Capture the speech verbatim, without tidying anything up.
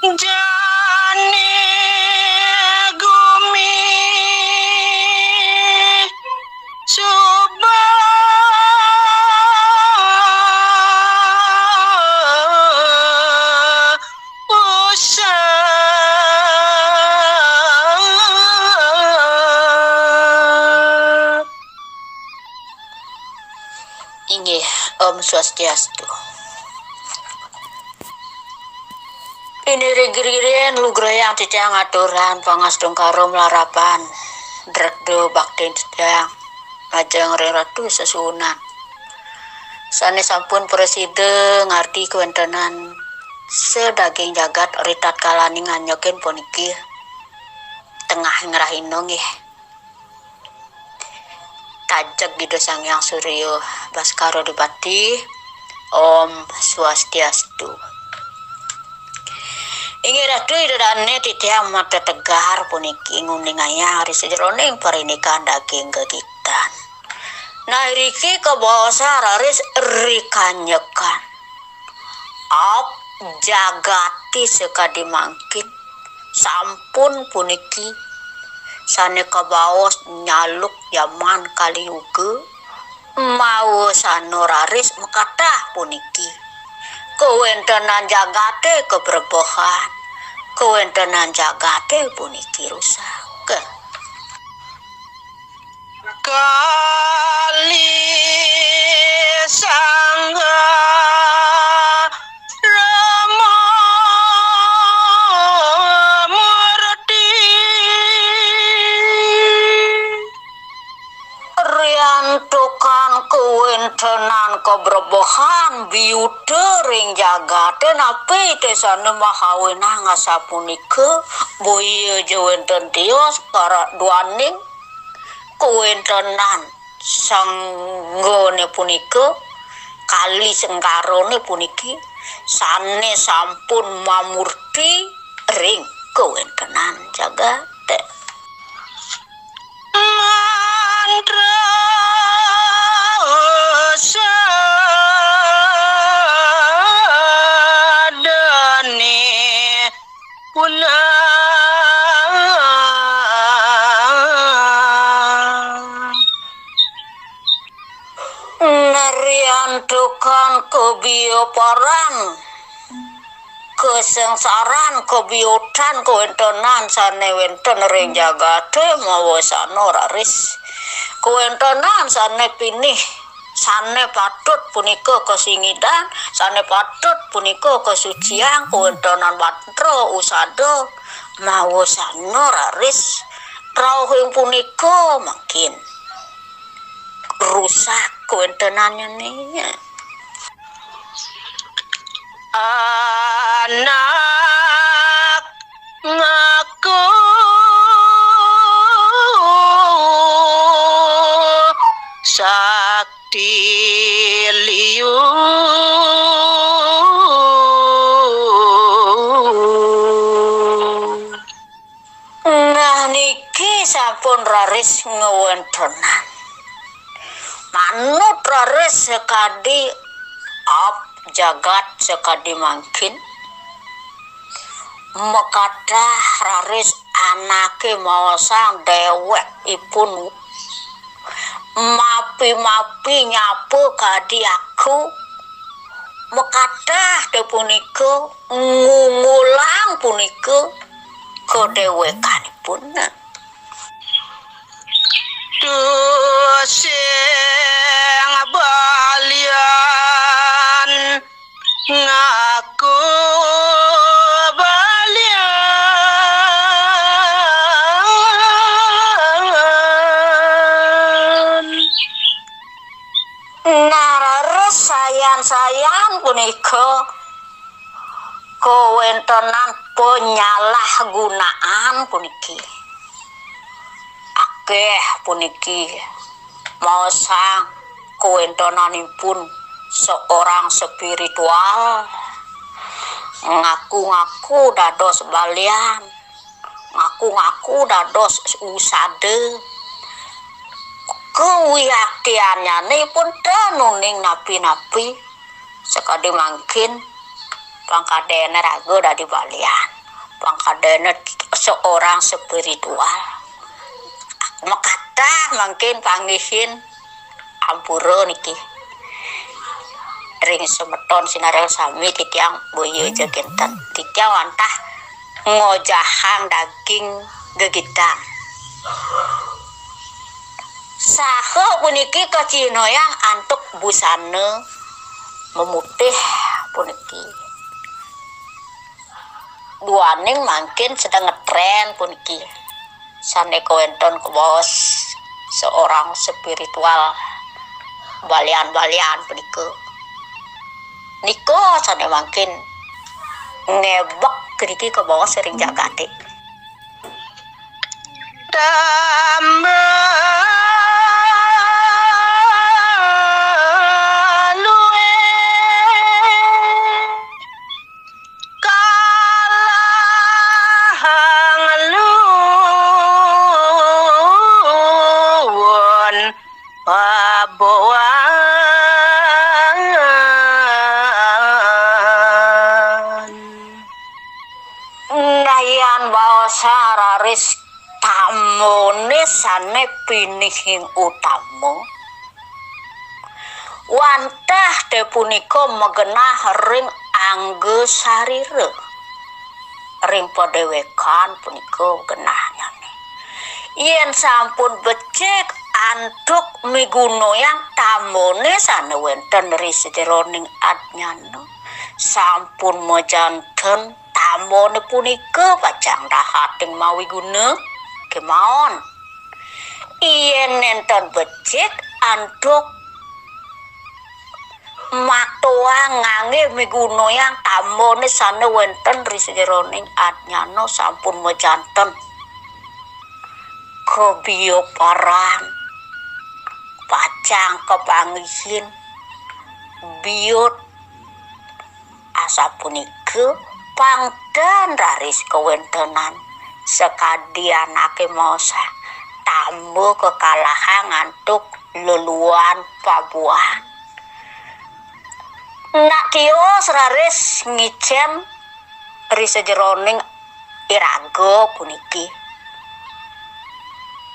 Jani gumi suba usah. Inggih, Om Swastiastu. Ini rigirin lugrayang titiang aturan pangastungkara malarapan drekda baktin titiang majeng ring Ratu Sesuunan. Sane sampun prasida ngardi kawentenan sadaging jagat ritatkalaning anyekin puniki tengahing rahina nggih. Tajeg Ida Sang Hyang Surya Baskara Dipati. Om Swastiastu. Inggih Ratu Ida Dane titiang matetegar puniki nguningayang ri sajeroning parindikan daging gegitan. Nah, iriki kabaosan raris rikanyekan. Ap jagate sakadi mangkin sampun puniki sane kabaos nyaluk jaman Kali Yuga, mawasana raris makatah puniki. Kawentenan jagate kabrebehan, kawentenan jagate puniki rusak. Kali Sangga Rama Murti. Riantukan kawentenan kabrebehan biuta ring jagate, napi te sane mahawinang asapunika, boya ja wenten tios kara duaning kawentenan sanggane punika, kali senggarane puniki, sane sampun mamurti ring kawentenan jagate. Mantra sadane punah. Nariantukan kabiaparan, kasangsaran, kabiutan, kawentenan sane wenten ring jagate mawasana raris. Kawentenan sane pinih, sane patut punika kasingidan, sane patut punika kasuciang, kawentenan mantra usada mawasana raris. Rauhing punika mangkin rusak kawentenannyané. Anak ngaku sakti liu. Nah, niki sampun raris ngwentenan. Manut raris sakadi ap jagat sakadi mangkin. Makatah raris anaké maosang déwékipun. Mapi-mapi nyapa kadi aku. Makatah té punika ngumulang punika kadéwékanipun. Tusing balian ngaku balian. Nah, raris sayan-sayan punika kawéntenan penyalahgunaan puniki. Akéh puniki maosang kawéntenanipun seorang spiritual ngaku-ngaku dados balian. Ngaku-ngaku dados usada. Kawiaktiannyané pun ten uning napi-napi. Sakadi mangkin pang kadéné raga dadi balian. Pangkadene seorang spiritual. Makathah mangkin panggihin ampura niki ring semeton sinareng sami. Titiang boya ja kinten. Titiang wantah ngojahang daging gegitang. Saha puniki kacihnayang antuk busana memutih puniki. Duaning mangkin sedeng ngetren puniki. Sane kawenten kabaos seorang spiritual balian-balian punika. Nika sane mangkin ngebek niki kabaos ring jagate. Tambah luwih kalah ngluwun paboan. Nayan baosa raris tamone sane pinihing utama. Wantah te punika magenah ring angga sarira, ring padewekan punika genahnyane. Yen sampun becik antuk migunayang tambone sane wenten ri sajeroning adnyana, sampun majanten tambone punika pacang dahating mawiguna kemawon. Yen nenten becik antuk matuang ngangge migunayang tambone sane wenten ri sajeroning adnyana sampun majanten. Kabiuparan pacang kapanggihin biut. Asapunika pangtan raris kawentenan sakadi anake maosang tamba kakalahang antuk luluan pabuan. Nak tios raris ngicen ri sajeroning iraga puniki.